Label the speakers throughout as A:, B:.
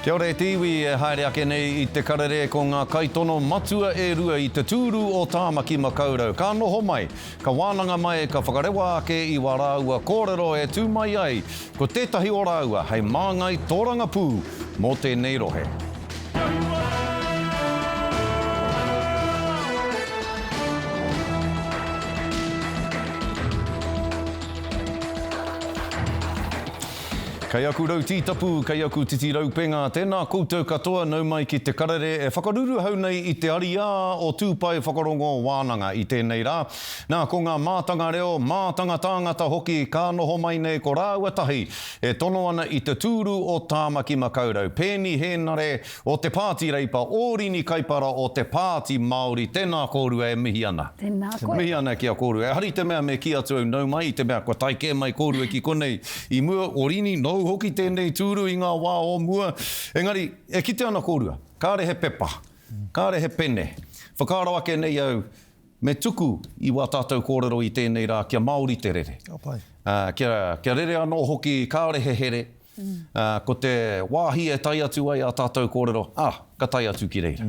A: Kia ora e te iwi e haere ake nei i te karere ko ngā kaitono matua e rua i te tūru o Tāmaki Makaurau. Ka noho mai, ka wānanga mai, ka whakarewa ake i wā rāua kōrero e tū mai ai ko tētahi o rāua hei māngai tōrangapū mō tēnei rohe. Kei aku rau tītapu, kei aku titi raupenga, tēnā koutou katoa nau mai ki te karere e whakaruruhau nei i te ariā o Tūpai Whakarongo Wānanga i tēnei rā. Nā, ko ngā mātanga reo, mātanga tāngata hoki ka noho mai nei ko rāua tahi e tono ana i te tūru o Tāmaki Makaurau, Peeni Hēnare o Te Pāti Reipa, Ōrini Kaipara o Te Pāti Māori, tēnā kōrua e mihi ana.
B: Tēnā koe.
A: Mihi ana ki a kōrua. Ehara i te mea me kī atu au nau mai, i te mea kua tae kē mai kōrua ki konei i mua, Ōrini, nōu hoki tēnei tūru i ngā wā o mua. Engari, e kite ana kōrua, kāre he pepa, kāre he pene. Whakaaro ake nei au, me tuku i wā tātou kōrero i tēnei rā kia Māori te rere.
C: Ka pai.
A: Ā, kia, kia rere anō hoki, kāore he here, ā, ko te wāhi e tae atu ai ā tātou kōrero, ā, ka tae atu ki reira.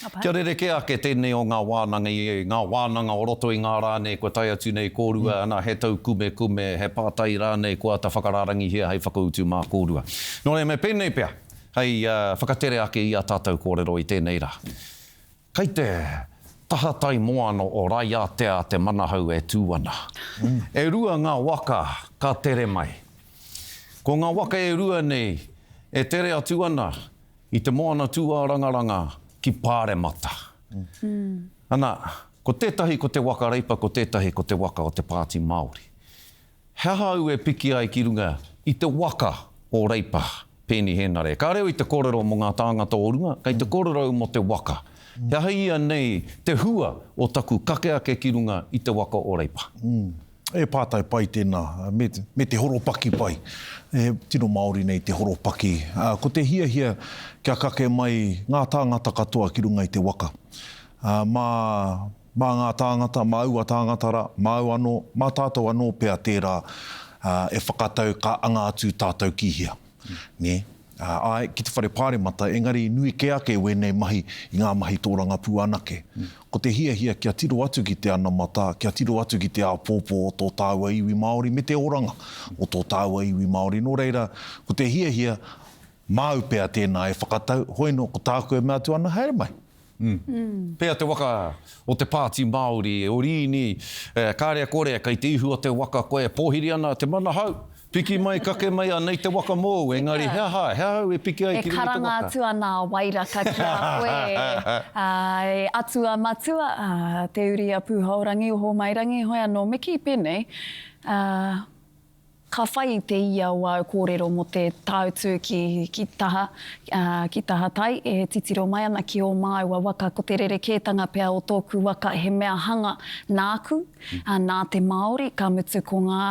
B: Ka pai.
A: Kia rerekē ake tēnei o ngā wānanga i ngā wānanga o roto i ngā rā nei kua tae atu nei kōrua, ana, he taukumekume, he pātai rānei kua āta whakarārangihia hei whakautu mā kōrua. Nō reira, me pēnei pea, hei whakatere ake i ā tātou kōrero i tēnei rā. Kei te taha tai moana o Raiātea te manahau e tū ana. E rua ngā waka ka tere mai. Ko ngā waka e rua nei e tere atu ana i te moana tūārangaranga ki Pāremata. Ana, ko tētahi ko te waka Reipa, ko tētahi ko te waka o te Pāti Māori. He aha au e piki ai ki runga i te waka o Reipa, Peeni Hēnare? Kāre au i te kōrero mō ngā tāngata o runga, kei te kōrero au mō te waka. He aha ia nei te hua o taku kake ake ki runga i te waka o Reipa?
C: E pātai pai tēnā, me, me te horopaki pai. He tino Māori nei te horopaki. Ko te hiahia kia kake mai ngā tāngata katoa ki runga i te waka. Mā, Mā ngā tāngata, mā aua tāngata rā, māu anō, mā tātou anō pea tērā e whakatau ka anga atu tātou ki hea. Nē? Āe, ki te whare pāremata, engari nui kē ake wēnei mahi i ngā mahi tōrangapū anake. Ko te hiahia kia tiro atu ki te anamata, kia tiro atu ki te āpōpō o tō tāua iwi Māori me te oranga o tō tāua iwi Māori. Nō reira, ko te hiahia, māu pea tēnā e whakatau, hoino, ko tāku e mea atu ana, haere mai.
A: Pea te waka o te Pāti Māori, o Riini, kāre e kore, kei te ihu o te waka koe e pōhiri ana te manahau, piki mai, kake mai, anei te waka mōu, engari he aha, he aha au e piki ai
B: ki
A: runga i te waka?
B: E karanga atu ana a Wairaka ki a koe, e atua matua, te uri a Pūhaorangi, Ohomairangi, hoi anō, me kī pēnei, Ka whai i te ia o āu kōrero mō te tāutu ki, ki taha, ā, ki taha tai, e titiro mai ana ki ō māua waka, ko te rerekētanga pea o tōku waka he mea hanga nāku, ā, nā te Māori, ka mutu ko ngā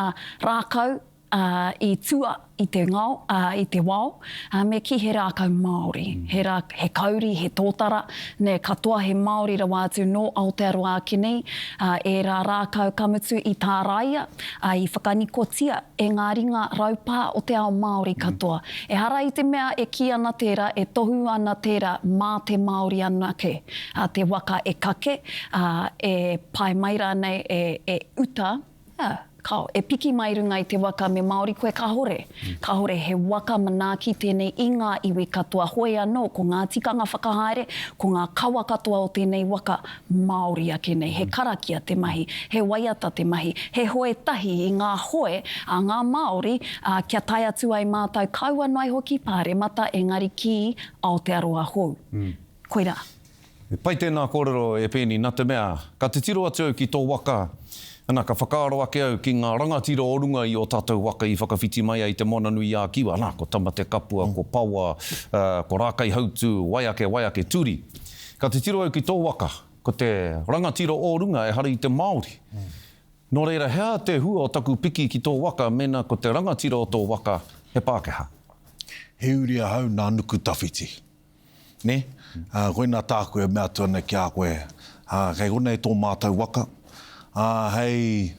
B: rākau, ā, i tua i te ngao, ā, i te wao, ā, me kī he rākau Māori, he rā, he kauri, he tōtara, nē, katoa he Māori rawa atu nō Aotearoa ake nei, ā, ērā rākau ka mutu i tāraia, ā, i whakanikotia e ngā ringa raupā o te ao Māori katoa. Ehara i te mea e kī ana tērā, e tohu ana tērā mā te Māori anake ā, te waka e kake, ā, e pae mai rānei, e, e uta, ā, Kao, e piki mai runga i te waka me Māori koe kahore. Kahore he waka manaaki tēnei i ngā iwi katoa hoi anō ko ngā tikanga whakahaere, ko ngā kawa katoa o tēnei waka Māori ake nei. He karakia te mahi, he waiata te mahi, he hoe tahi i ngā hoe a ngā Māori, ā, kia tae atu ai mātou kaua noa iho ki Pāremata engari ki Aotearoa hou. Koirā.
A: He pai tēnā kōrero e Peeni, nā te mea, ka titiro atu au ki tō waka, ana, ka whakaaro ake au ki ngā rangatira o runga i ō tātou waka i whakawhiti mai ai i Te Moananui-a-Kiwa, ana, ko Tamatekapua, ko Pawa, ko Rākaihautū, wai ake, wai ake, Turi. Ka titiro au ki tō waka, ko te rangatira o runga ehara i te Māori. Nō reira, he aha te hua o taku piki ki tō waka mēnā ko te rangatira o tō waka he Pākehā?
C: He uri ahau nā Nukutawhiti. Nē? Ā, koinā tāku e mea atu ana ki a koe, ā, kei konei tō mātou waka, ā, hei,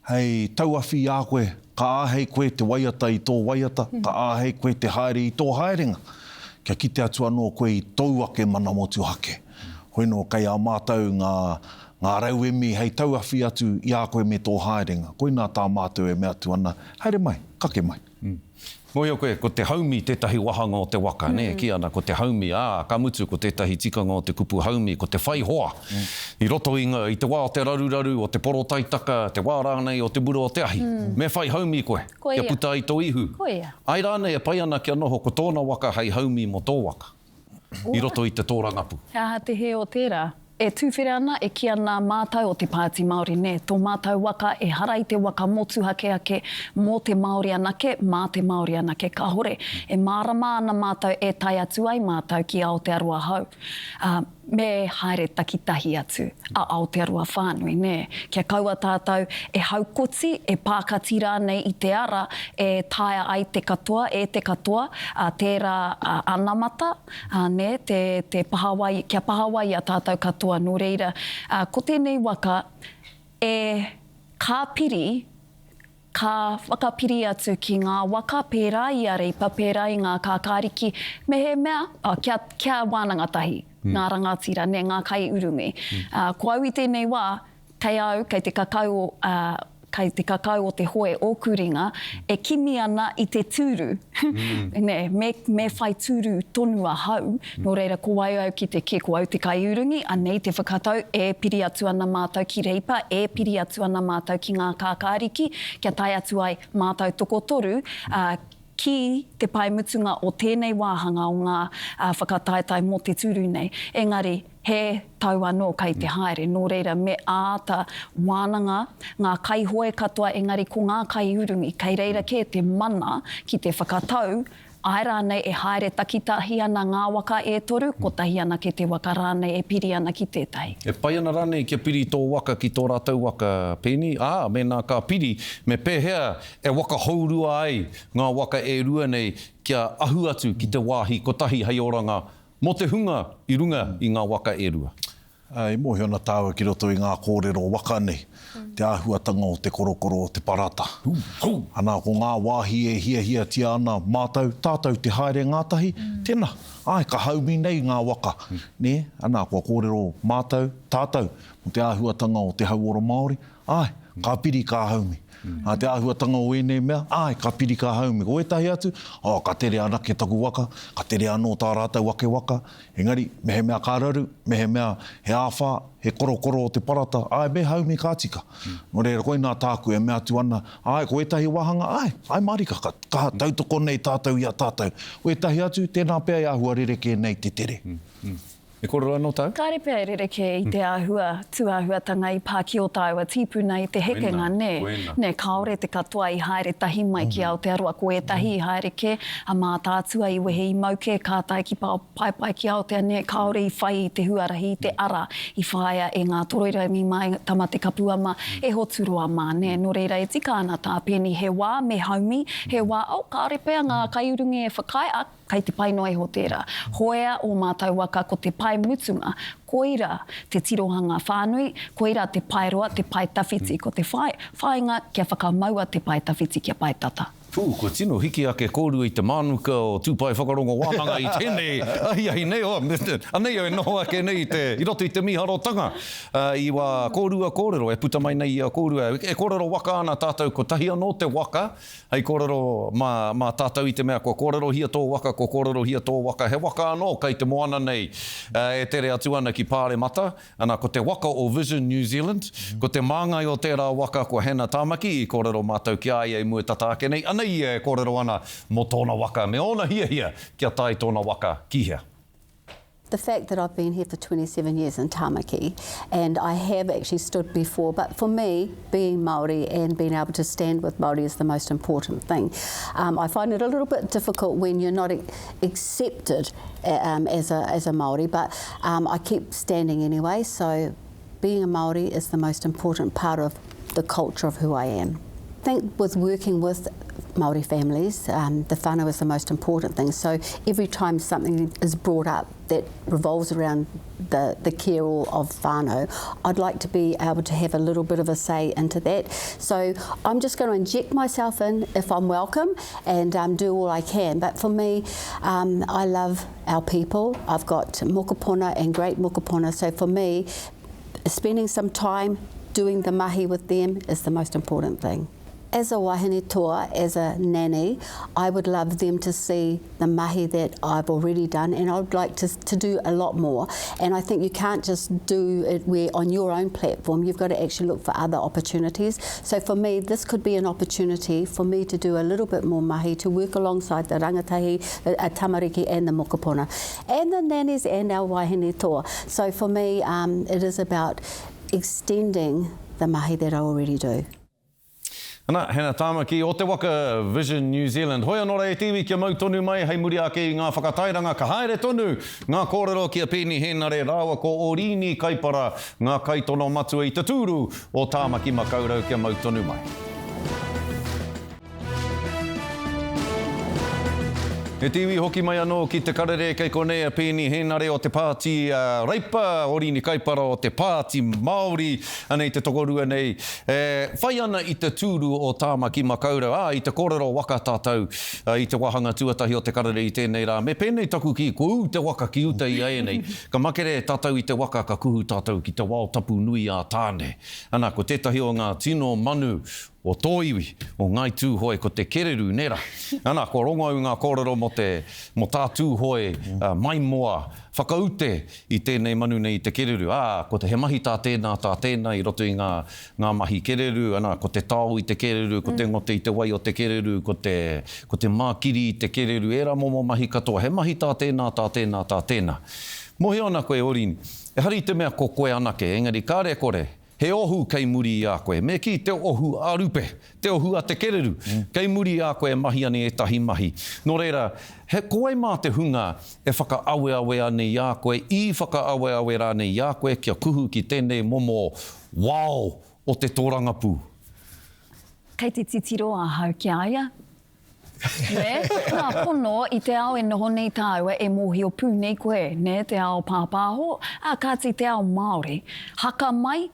C: hei tauawhi i a koe, ka āhei koe te waiata i tō waiata, ka āhei koe te haere i tō haerenga. kia kite atu anō koe i tōu ake mana motuhake. Hoi nō kei a mātou ngā, ngā rauemi hei tauawhi atu i a koe me tō haerenga. Koinā tā mātou e mea atu ana, haere mai, kake mai.
A: Mōhio koe, ko te haumi tētahi wāhanga o te waka, nē, e kī ana ko te haumi, ā, ka mutu ko tētahi tikanga o te kupu haumi, ko te whai hoa. I roto i ngā, i te wā o te raruraru, o te porotaitaka, te wā rānei o te mura o te ahi, me whai haumi koe, kia puta ai tō ihu. Āe rānei e pai ana kia noho ko tōna waka hei haumi mō tō waka, i roto i te tōrangapū.
B: He aha te hē o tērā? E tuwhera ana, e kī ana mātau o te Pāti Māori, nē, tō mātau waka ehara i te waka motuhake ake mō te Māori anake, mā te Māori anake, kāhore. E mārama ana mātau e tae atu ai mātau ki Aotearoa hou, ā, me haere takitahi atu a Aotearoa whānui, nē, kia kaua tātau e haukoti, e pākati rānei i te ara e taea ai te katoa, e te katoa, ā, tērā anamata, Ā, nē, te, te pahawa, kia pahawa i a tātou katoa, nō reira, ā, ko tēnei waka e, ka piri, ka whakapiri atu ki ngā waka pērā i a Reipa, pērā i ngā kākāriki, mehemea, ā, kia, kia wānanga tahi ngā rangatira, nē, ngā kaiurungi. Ā, ko au i tēnei wā, Kei a au, kei te kakau o, ā, kei te kakau o te hoe ōku ringa, e kimi ana i te tūru. Nē, me, me whai tūru tonu ahau, nō reira ko wai au ki te kī, ko au te kaiurungi, anei te whakatau, e piri atu ana mātou ki Reipa, e piri atu ana mātou ki ngā kākāriki, kia tae atu ai mātou tokotoru, ā, ki te pae mutunga o tēnei wāhanga o ngā whakataetae mō te tūru nei. Engari, he tau anō kei te haere, nō reira me āta wānanga ngā kaihoe katoa engari ko ngā kaiurungi, kei reira kē te mana ki te whakatau, āe rānei e haere takitahi ana ngā waka e toru, kotahi anake te waka rānei e piri ana ki tētahi.
A: E pai ana rānei kia piri tō waka ki tō rātou waka, Penny? Ā, mēnā ka piri, me pēhea e waka hourua ai ngā waka e rua nei kia ahu atu ki te wāhi kotahi hei oranga Mō te hunga i runga i ngā waka e rua.
C: E mōhio ana tāua ki roto i ngā kōrero waka nei, te āhuatanga o te korokoro o te parata. Anā, ko ngā wāhi e hiahiatia ana mātou, tātou te haere ngātahi, tēnā, āe, ka haumi nei ngā waka, nē, anā, kua kōrero mātou, tātou, mō te āhuatanga o te hauora Māori, āe, ka piri ka haumi. Ā, te āhuatanga o ēnei mea, āe, ka piri ka haumi. Ko ētahi atu, oh, ka tere anake taku waka, ka tere anō tā rātou ake waka. Engari, mehemea ka raru, mehemea he āwhā, he korokoro o te parata, āe, me haumi ka tika. Nō reira, koinā tāku e mea atu ana, āe, ko ētahi wāhanga, āe, āe mārika, ka kaha tautoko nei tātou i a tātou. Ko ētahi atu, tēnā pea e āhua rerekē nei te tere.
A: He kōrero anō tāu?
B: Kāre pea e rerekē i te āhua, tūāhuatanga i pā ki ō tāua tīpuna i te hekenga, nē? Nē, kāore te katoa i haere tahi mai ki Aotearoa, ko ētahi i haere kē, a Mātaatua i wehe i mau kē, ka tae ki Paepae ki Aotea, nē, kāore i whai i te huarahi, i te ara i whāia e Ngātoroirangi mā, e Tamatekapua mā, e Hoturoa mā, nē? Nō reira, e tika ana tā Penny, he wā me haumi, he wā, oh, kāore pea ngā kaiurungi e whakaae, ā, Kei te pai noa iho tērā. Hoea ō mātou waka ko te pae mutunga, koirā te tirohanga whānui, koirā te pae roa, te pae tawhiti. Ko te whai, whāinga kia whakamaua te pae tawhiti kia pae tata.
A: Pū, kua tino hiki ake kōrua i te mānuka o Tūpae Whakarongo Wānanga i tēnei ahiahi nei, oh, anei au e noho ake nei i te, i roto i te mīharotanga i wā kōrua kōrero e puta mai nei i a kōrua. E kōrero waka ana tātou, kotahi anō te waka, Hei kōrero mā, mā tātou i te mea kua kōrerohia tō waka, kua kōrerohia tō waka, he waka anō kei te moana nei e tere atu ana ki Pāremata, ana ko te waka o Vision New Zealand, ko te māngai o tērā waka ko Hannah Tamaki i kōrero mātou ki a ia i mua tata ake nei, anei ia e kōrero ana mō tōna waka me ōna hiahia kia tae tōna waka ki hea.
D: The fact that I've been here for 27 years in Tamaki and I have actually stood before, but for me, being Māori and being able to stand with Māori is the most important thing. Um, I find it a little bit difficult when you're not accepted um, as, a, as a Māori, but um, I keep standing anyway, so being a Māori is the most important part of the culture of who I am. I think with working with Māori families, um, the whānau is the most important thing. So every time something is brought up that revolves around the, the care of whānau, I'd like to be able to have a little bit of a say into that. So I'm just going to inject myself in if I'm welcome and um, do all I can. But for me, um, I love our people. I've got mokopuna and great mokopuna. So for me, spending some time doing the mahi with them is the most important thing. As a wahine toa, as a nanny, I would love them to see the mahi that I've already done and I'd like to, to do a lot more. And I think you can't just do it where on your own platform, you've got to actually look for other opportunities. So for me, this could be an opportunity for me to do a little bit more mahi, to work alongside the rangatahi, the tamariki and the mokopuna, and the nannies and our wahine toa. So for me, um, it is about extending the mahi that I already do.
A: Ana, Hannah Tamaki o te waka Vision New Zealand. Hoi anō rā e te iwi kia mau tonu mai hei muri ake i ngā whakatairanga ka haere tonu ngā kōrero ki a Peeni Hēnare rāua ko Orīni Kaipara ngā kaitono matua i te tūru o Tāmaki Makaurau kia mau tonu mai. E te iwi hoki mai anō ki te karere kei konei a Peeni Hēnare o te Pāti Reipa, Orīni Kaipara o te Pāti Māori. Anei te tokorua nei e whai ana i te tūru o Tāmaki Makaurau, ā, i te kōrero waka tātou i te wāhanga tuatahi o te karere i tēnei rā. Me pēnei taku kī, kua ū te waka ki uta i āianei. Ka makere tātou i te waka ka kuhu tātou ki te wao tapu nui a Tāne. Ana, ko tētahi o ngā tino manu o tō iwi, o Ngāi Tūhoe, ko te kererū, nē rā? Ana, kua rongo au i ngā kōrero mō te, mō tā Tūhoe maimoa whakaute i tēnei manu nei i te kererū. Ā, ko te, he mahi tā tēnā, tā tēnā i roto i ngā, ngā mahi kererū, ana, ko te tao i te kererū, ko te ngote i te wai o te kererū, ko te, ko te mākiri i te kererū, ērā momo mahi katoa. He mahi tā tēnā, tā tēnā, tā tēnā. Mōhio ana koe, Orini, ehara i te mea ko koe anake, engari kāre e kore, He ohu kei muri i a koe. Me kī, te ohu a Rupe, te ohu a te kereru, kei muri i a koe e mahi ana i ētahi mahi. Nō reira, he, ko wai mā te hunga e whakaaweawe ana i a koe, i whakaaweawe rānei i a koe kia kuhu ki tēnei momo wao o te tōrangapū?
B: Kei te titiro ahau ki a ia. Nē? Nā, pono, i te ao e noho nei tāua, e mōhio pū nei koe, nē, te ao pāpāho, ā, kāti te ao Māori. Haka mai,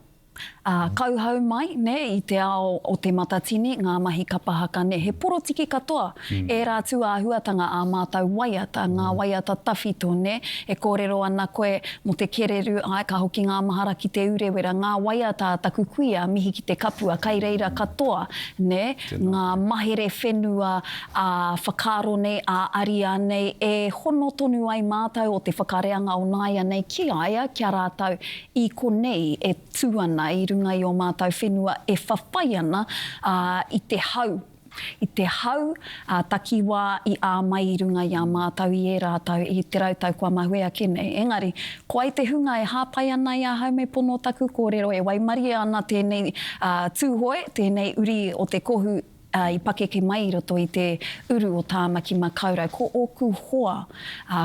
B: ā, kauhau mai, nē, i te ao o Te Matatini, ngā mahi kapa haka, nē, he porotiki katoa ērā tūāhuatanga ā mātou waiata, ngā waiata tawhito, nē, e kōrero ana koe mō te kererū, āe, ka hoki ngā mahara ki Te Urewera, ngā waiata a taku kuia, mihi ki te kapua, kai reira katoa, nē, ngā mahere whenua ā-whakaaro nei, ā-ariā nei, e hono tonu ai mātou o te whakareanga o nāianei ki a ia, ki a rātou i konei e tū ana i runga i ō mātou whenua e whawhai ana, ā, i te hau, i te hau ā-takiwā i ā mai i runga i a mātou i ērā tau, i te rautau kua mahue ake nei. Engari, Ko ai te hunga e hāpai ana i ahau me pono taku kōrero e waimarie ana tēnei Tūhoe, tēnei uri o te kohu i pakeke mai i roto i te uru o Tāmaki Makaurau. Ko ōku hoa,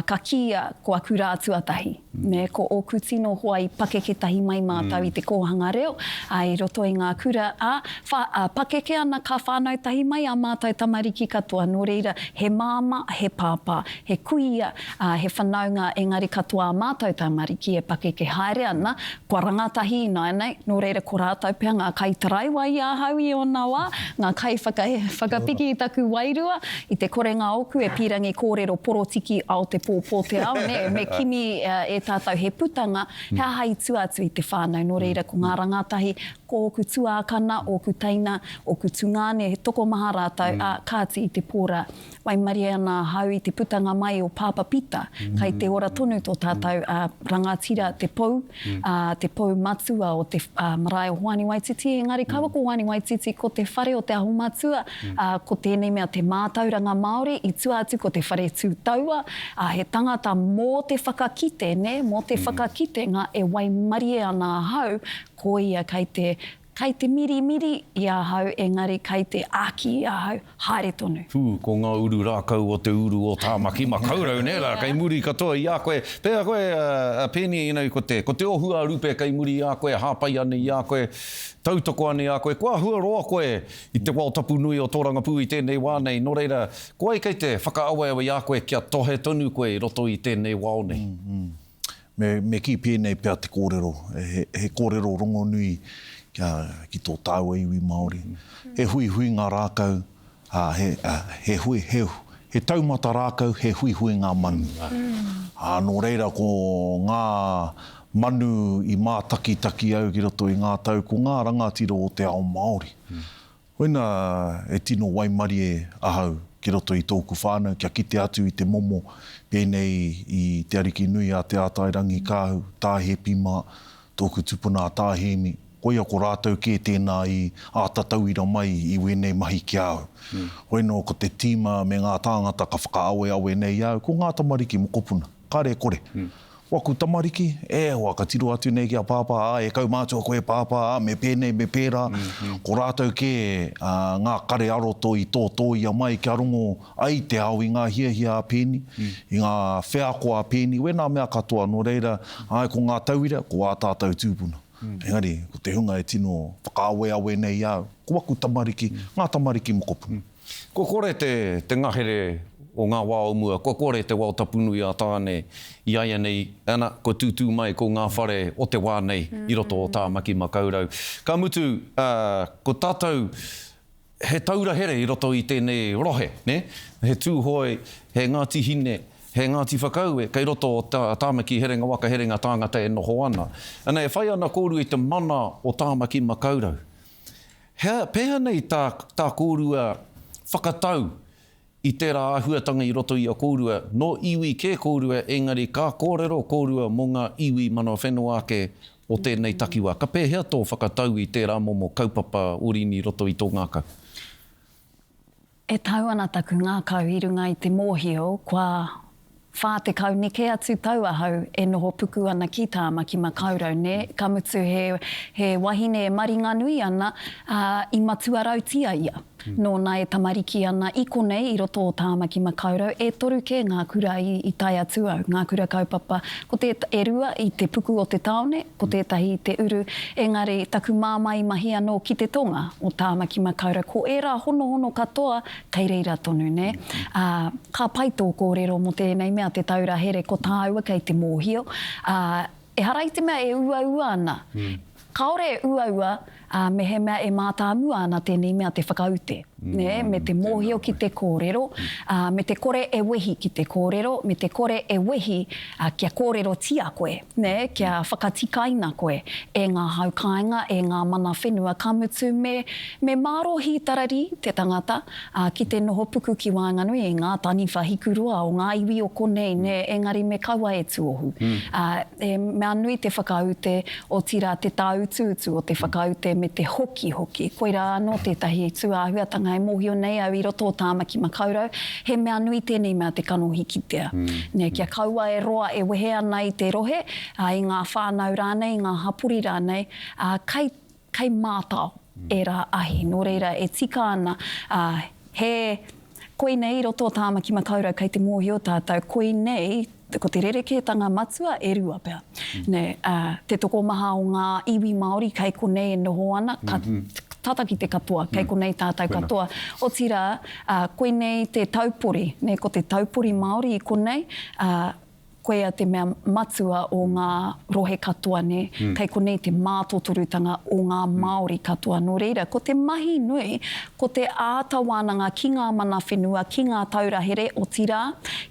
B: ka kīia ko aku rā tuatahi, nē, ko ōku tino hoa i pakeke tahi mai mātou i te kōhanga reo, ā, i roto i ngā kura, ā, wha, ā, pakeke ana ka whānau tahi mai ā mātou tamariki katoa, nō reira, he māmā, he pāpā, he kuia, ā, he whanaunga engari katoa ā mātou tamariki e pakeke haere ana, kua rangatahi ināianei, nō reira ko rātou pea ngā kaitaraiwa i ahau i ōna wā, ngā kaiwhaka, whakapiki i taku wairua, i te korenga ōku e pīrangi kōrero porotiki ao te pō pō te ao, nē, me kimi e tātou he putanga, he aha i tua atu i te whānau, nō reira ko ngā rangatahi, ko ōku tuākana, ōku teina, ōku tungāne, he tokomaha rātou, ā, kāti i te pō rā. Waimarie ana ahau i te putanga mai o Pāpa Pita, kai te ora tonu tō tātou rangatira te pou, te pou matua o te marae o Hoani Waititi, engari kaua ko Hoani Waititi, ko te whare o Te Aho Matua, ko tēnei mea te mātauranga Māori, i tua atu ko te whare tū taua, he tangata mō te whakakite, nē, mō te whakakitenga e waimarie ana ahau, ko ia kei te. Kei te mirimiri i ahau engari kei te āki i ahau, haere tonu.
A: Pū, ko ngā uru rākau o te uru o Tāmaki Makaurau, nē rā, kei muri katoa i a koe. Pēhea koe, a Peeni, you know, ko te, ko te ohu a Rupe kei muri i a koe, hāpai ana i a koe, tautoko ana i a koe. Kua āhua roa koe i te wao tapu nui o tōrangapū i tēnei wā nei, nō reira, ko wai kei te whakaaweawe i a koe kia tohe tonu koe i roto i tēnei wao nei?
C: Me, me kī pēnei pea te kōrero, he, he kōrero rongonui kia, ki tō tāua iwi Māori. He huihuinga rākau, ā, he, ā, he hui, he, he taumata rākau, he huihuinga manu. Ā, nō reira ko ngā manu i mātakitaki au ki roto i ngā tau, ko ngā rangatira o te ao Māori. Koina e tino waimarie ahau ki roto i tōku whānau kia kite atu i te momo pēnei i Te Arikinui a Te Ātairangikaahu, Tā Hepi mā, tōku tupuna a Tā Hēmi, koia ko rātou kē tēnā i āta tauira mai i wēnei mahi ki a au. Hoi nō ko te tīma me ngā tāngata ka whakaaweawe nei i a au, ko ngā tamariki mokopuna, kāre e kore. Waku tamariki, e hoa, ka tiro atu nei ki a Pāpā, ā, e kaumātua koe Pāpā, ā, me pēnei, me pērā. Ko rātou kē ngā kare aroto i tōtōia mai kia rongo ai te ao i ngā hiahia a Peeni, i ngā wheako a Peeni, wēnā mea katoa. Nō reira, āe, ko ngā tauira, ko ā tātou tūpuna. Engari, ko te hunga e tino whakaaweawe nei i a au, ko waku tamariki, ngā tamariki mokopuna.
A: Kua kore te, te ngahere o ngā wā o mua, kua kore te wao tapu nui a Tāne i āianei, ana, kua tūtū mai ko ngā whare o te wā nei i roto o Tāmaki Makaurau. Ka mutu, ā, ko tātou, he taura here i roto i tēnei rohe, nē? He Tūhoe, he Ngāti Hine, he Ngāti Whakaue, kei roto o Tāmaki Herenga Waka Herenga Tāngata e noho ana. Ana, e whai ana kōrua i te mana o Tāmaki Makaurau. He pēhea nei tā, tā kōrua whakatau i tērā āhuatanga i roto i a kōrua, nō iwi kē kōrua engari ka kōrero kōrua mō ngā iwi mana whenua ake o tēnei takiwā. Ka pēhea tō whakatau i tērā momo kaupapa orini i roto i tō ngākau?
B: E tau ana taku ngākau i runga i te mōhio kua 40 neke atu tau ahau e noho puku ana ki Tāmaki Makaurau, nē, ka mutu he, he wahine e maringanui ana, ā, i matua rautia ia. Nōna e tamariki ana i konei i roto o Tāmaki Makaurau, e toru kē ngā kura i, i tae atu au, ngā kura kaupapa, ko te, e rua i te puku o te tāone, ko tētahi i te uru, engari taku māmā i mahi anō ki te tonga o Tāmaki Makaurau, ko ērā honohono katoa kei reira tonu, nē. Ā, ka pai tō kōrero mō tēnei mea te taura here, ko tāua kei te mōhio, ā, ehara i te mea e uaua ana, kāore e uaua, ā, mehemea e mātāmua ana tēnei mea te whakaute, nē, me te mōhio ki te kōrero, ā, me te kore e wehi ki te kōrero, me te kore e wehi, ā, kia kōrerotia koe, nē, kia whakatikaina koe e ngā hau kāinga, e ngā mana whenua, ka mutu me, me mārō hītararī te tangata, ā, ki te noho puku ki waenganui i ngā taniwha hikuroa o ngā iwi o konei, nē, engari me kaua e tuohu. Ā, he mea nui te whakaute, otirā te tāutuutu o te whakaute me te hokihoki. Koirā anō tētahi tūāhuatanga e mōhio nei au i roto o Tāmaki Makaurau, he mea nui tēnei mea te kanohi kitea. Nē, kia kaua e roa e wehe ana i te rohe, ā, i ngā whānau rānei, i ngā hapori rānei, ā, kei, kei mātao ērā ahi. Nō reira, e tika ana, ā, he, koinei i roto o Tāmaki Makaurau kei te mōhio tātou, koinei, ko te rerekētanga matua e rua pea. Nē, ā, te tokomaha o ngā iwi Māori kei konei e noho ana, ka tata ki te katoa, kei konei tātou katoa. Otirā, ā, koinei te taupori, nē, ko te taupori Māori i konei, ā, Koia te mea matua o ngā rohe katoa, nē? Kei konei te mātotorutanga o ngā Māori katoa. Nō reira, ko te mahi nui, ko te āta wānanga ki ngā mana whenua, ki ngā taura here, otirā,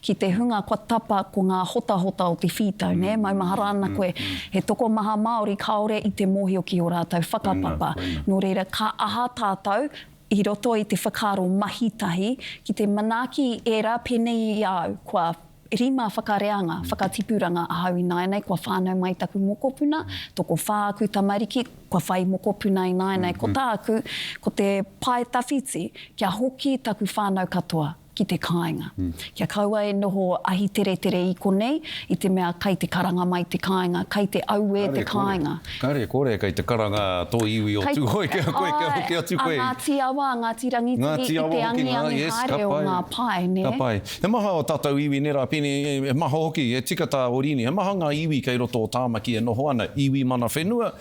B: ki te hunga kua tapa ko ngā hotahota o te whītau, nē? Maumahara ana koe, he tokomaha Māori kāore i te mōhio ki ō rātou whakapapa. Nō reira, ka aha tātou i roto i te whakaaro mahi tahi ki te manaaki i ērā pēnei i a au, kua Rima whakareanga, whakatipuranga ahau ināianei, kua whānau mai taku mokopuna, tokowhā aku tamariki, kua whai mokopuna ināianei. Ko tāku, ko te pae tawhiti, kia hoki taku whānau katoa. ki te kāinga. Kia kaua e noho ahi teretere i konei, i te mea kai te karanga mai te kāinga, kai te auē te kāinga.
A: Kare kore, kei te karanga tō iwi o Tūhoe ki a koe, kia hoki atu koe.
B: Āe, a Ngāti Awa, a Ngāti Rangitihi i te angiangi haere o ngā pae, nē?
A: Ka pai. He maha o tātou iwi, nē rā, Peni, he maha hoki, e tika tā Orini, he maha ngā iwi kei roto o Tāmaki e noho ana, iwi mana whenua,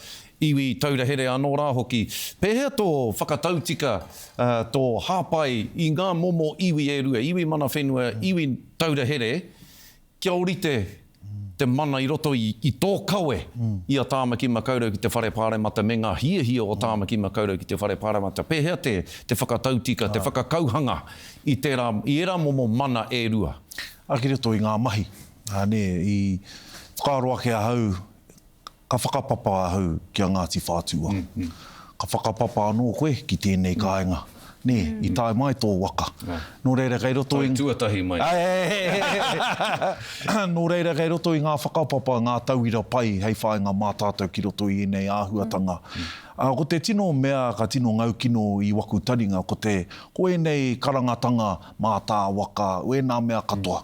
A: iwi taura here anō rā hoki. Pēhea tō whakatautika, tō hāpai i ngā momo iwi e rua, iwi mana whenua, iwi taura here, kia ōrite te mana i roto i tō kawe i a Tāmaki Makaurau ki te Whare Pāremata me ngā hiahia o Tāmaki Makaurau ki te Whare Pāremata. Pēhea te, te whakatautika, te whakakauhanga i tērā, i ērā momo mana e rua?
C: Ā, ki roto i ngā mahi, ā, nē, i whakaaro ake ahau Ka whakapapa ahau ki a Ngāti Whātua. Ka whakapapa anō koe ki tēnei kāinga, nē, i tae mai tō waka. Nō reira kei roto i.
A: Tae tuatahi mai.
C: Nō reira kei roto i ngā whakapapa ngā tauira pai hei whāinga mā tātou ki roto i ēnei āhuatanga. Ko te tino mea ka tino ngaukino i waku taringa ko te, ko ēnei karangatanga mātāwaka, wēnā mea katoa.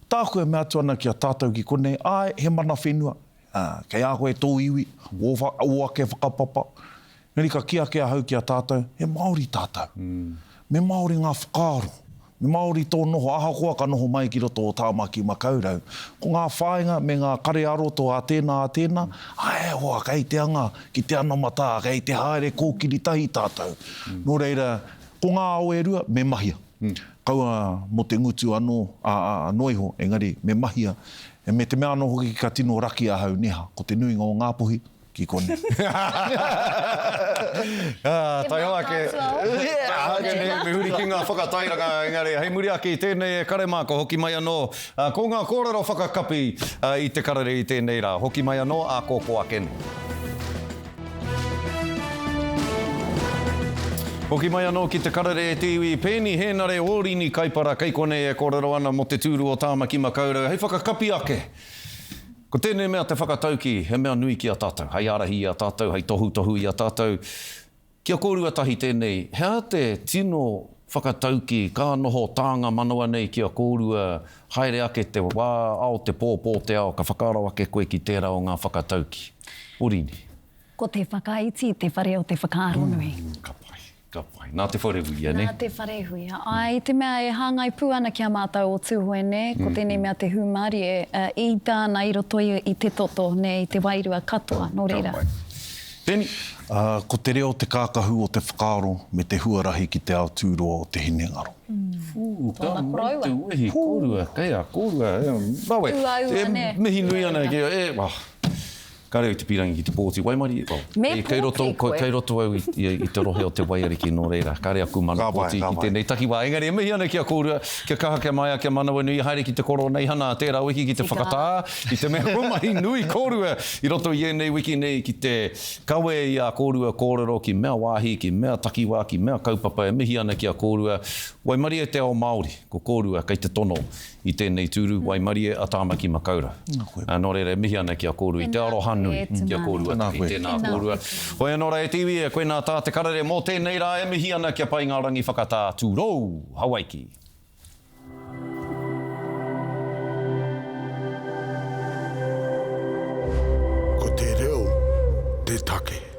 C: Tāku e mea atu ana ki a tātou ki konei, āe, he mana whenua, Ā, kei a koe tō iwi, ō, ō ake whakapapa. Engari ka kī ake ahau ki a tātou, he Māori tātou. Me Māori ngā whakaaro, me Māori tō noho, ahakoa ka noho mai ki roto o Tāmaki Makaurau. Ko ngā whāinga me ngā kare ā-roto a tēnā, a tēnā, āe e hoa, kei te anga ki te anamata, kei te haere kōkiri tahi tātou. Nō reira, ko ngā ao e rua, me mahia. Kaua mō te ngutu anō, ā, ā, noa iho, engari me mahia, me te mea anō hoki ka tino raki ahau, neha, ko te nuinga o Ngāpuhi, ki konei.
A: Ā, taihoa ake, ake nei, me huri ki ngā whakatairanga, engari hei muri ake i tēnei e kare mā, ka hoki mai anō, ko ngā kōrero whakakapi i te karere i tēnei rā. Hoki mai anō ākōkō ake nei. Hoki mai anō ki te karere e te iwi, Peeni Hēnare Ōrini Kaipara kei konei e kōrero ana mō te tūru o Tāmaki Makaurau hei whakakapi ake. Ko tēnei mea te whakataukī, he mea nui ki a tātou, hei ārahi i a tātou, hei tohutohu i a tātou. Ki a kōrua tahi tēnei, he aha te tino whakataukī ka noho tānga manawa nei ki a kōrua haere ake te wā, ao te pō, pō te ao, ka whakaaro ake koe ki tērā o ngā whakataukī? Orini.
B: Ko te whakaiti te whare o te whakaaronui.
A: Ka pai, ka pai. Nā Te Wharehuia, nē?
B: Nā Te Wharehuia. Āe, i te mea e hāngai pū ana ki a mātou o Tūhoe, nē, ko tēnei mea te hūmārie, e ita ana i roto i te toto, nē, i te wairua katoa, nō reira.
A: Ka pai. Penny?
C: Ā, ko te reo te kākahu o te whakaaro me te huarahi ki te ao tūroa o te hinengaro.
A: Whū, ka mau te wehi, kōrua, kei a kōrua, rawe.
B: Uaua, nē.
A: E mihi nui ana ki a, e, oh. Kāre au i te pīrangi ki te pōti waimarie, well,
B: Me
A: kei roto,
B: pōti koe.
A: kei roto au i, i, i te rohe o te waiariki, nō reira, kāre aku mana
C: Ka pai,
A: pōti
C: ka
A: ki
C: pai.
A: tēnei takiwā. Engari e mihi ana ki a kōrua, kia kaha, kia maia, kia manawanui, haere ki te Koroneihana a tērā wiki ki te
B: Tika.
A: whakatā, i te mea kua mahi nui kōrua i roto i ēnei wiki nei ki te kawe i ā kōrua kōrero ki mea wāhi, ki mea takiwā, ki mea kaupapa e mihi ana ki a kōrua. Waimarie te ao Māori, ko kōrua kei te tono i tēnei tūru waimarie a Tāmaki Makaurau. Nō reira e mihi ana ki a kōrua i te aroha nui ki a kōrua tahi. Tēnā kōrua. Hoi anō rā e te iwi, koinā tā te karere mō tēnei rā e mihi ana kia pai ngā rangi whakatā tūrou Hawaiki.
E: Ko te reo te take.